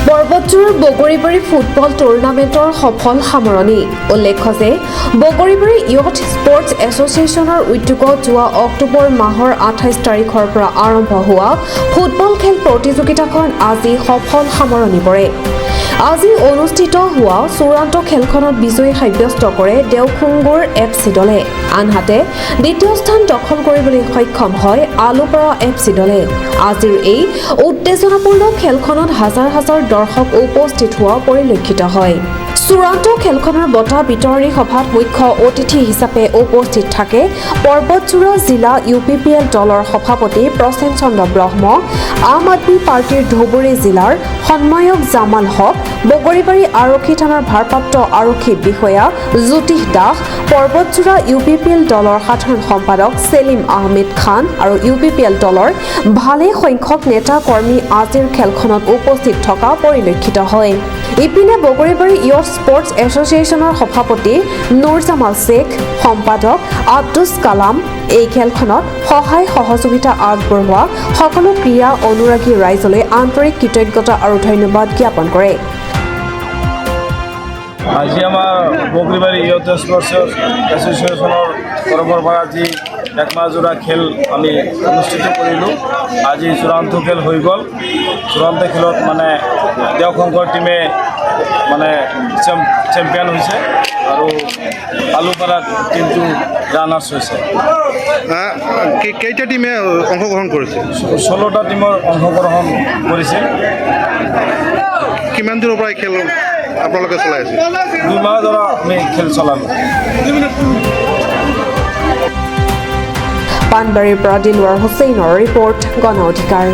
পৰ্বতজোৰ Bogoribari football টুৰ্ণামেণ্টৰ সফল সামৰণি। উল্লেখ্য যে বগৰীবাৰী ইয়থ স্পৰ্টছ এছ'চিয়েশ্যনৰ উদ্যোগত যোৱা অক্টোবৰ মাহৰ 28 তাৰিখৰ পৰা আৰম্ভ হোৱা ফুটবল খেল প্ৰতিযোগিতাখন আজি সফল সামৰণি পৰে। আজি অনুষ্ঠিত হোৱা চূড়ান্ত খেলখনত বিজয়ী সাব্যস্ত কৰে দেওখুংগুৰ এফ চি দলে। আনহাতে দ্বিতীয় স্থান দখল কৰিবলৈ সক্ষম হয় আলুপাৰা এফ চি দলে। আজিৰ এই উত্তেজনাপূৰ্ণ খেলখনত হাজাৰ হাজাৰ দৰ্শক উপস্থিত হোৱা পৰিলক্ষিত হয়। চূড়ান্ত খেলখনৰ বঁটা বিতৰণী সভাত মুখ্য অতিথি হিচাপে উপস্থিত থাকে পৰ্বতজোৰা জিলা ইউ পি পি এল দলৰ সভাপতি প্ৰসেন চন্দ্ৰ ব্ৰহ্ম, আম আদমী পাৰ্টীৰ ধুবুৰী জিলাৰ সন্ময়ক জামাল হক, বগৰীবাৰী আৰক্ষী থানাৰ ভাৰপ্ৰাপ্ত আৰক্ষী বিষয়া Jyotish Das, Parbatjora U P P L দলৰ সাধাৰণ সম্পাদক চেলিম আহমেদ খান আৰু ইউ পি পি এল দলৰ ভালে সংখ্যক নেতা কৰ্মী আজিৰ খেলখনত উপস্থিত থকা পৰিলক্ষিত হয়। ইপিনে বগৰীবাৰী ইয়থ স্পৰ্টছ এছ'চিয়েশ্যনৰ সভাপতি নুৰজামাল শ্বেখ, সম্পাদক আব্দুছ কালাম এই খেলখনত সহায় সহযোগিতা আগবঢ়োৱা সকলো ক্ৰীড়া অনুৰাগী ৰাইজলৈ আন্তৰিক কৃতজ্ঞতা আৰু ধন্যবাদ জ্ঞাপন কৰে। আজি আমাৰ বগৰীবাৰী ইয়থ স্পৰ্টছ এছ'চিয়েশ্যনৰ তৰফৰ পৰা আজি একমাহজোৰা খেল আমি অনুষ্ঠিত কৰিলোঁ। আজি চূড়ান্ত খেল হৈ গ'ল। চূড়ান্ত খেলত মানে দেওশংকৰ টীমে মানে চেম্পিয়ন হৈছে আৰু আলুপাৰা টীমটো ৰানাৰ্ছ হৈছে। কেইটা টিমে অংশগ্ৰহণ কৰিছে? 16টা টীমৰ অংশগ্ৰহণ কৰিছে। কিমান দূৰৰ পৰা এই খেল আপোনালোকে চলাই আছে? 2 মাহ ধৰা আমি খেল চলালোঁ। পাণবাৰীৰ পৰা দিলৱাৰ হুছেইনৰ ৰিপৰ্ট, গণ অধিকাৰ।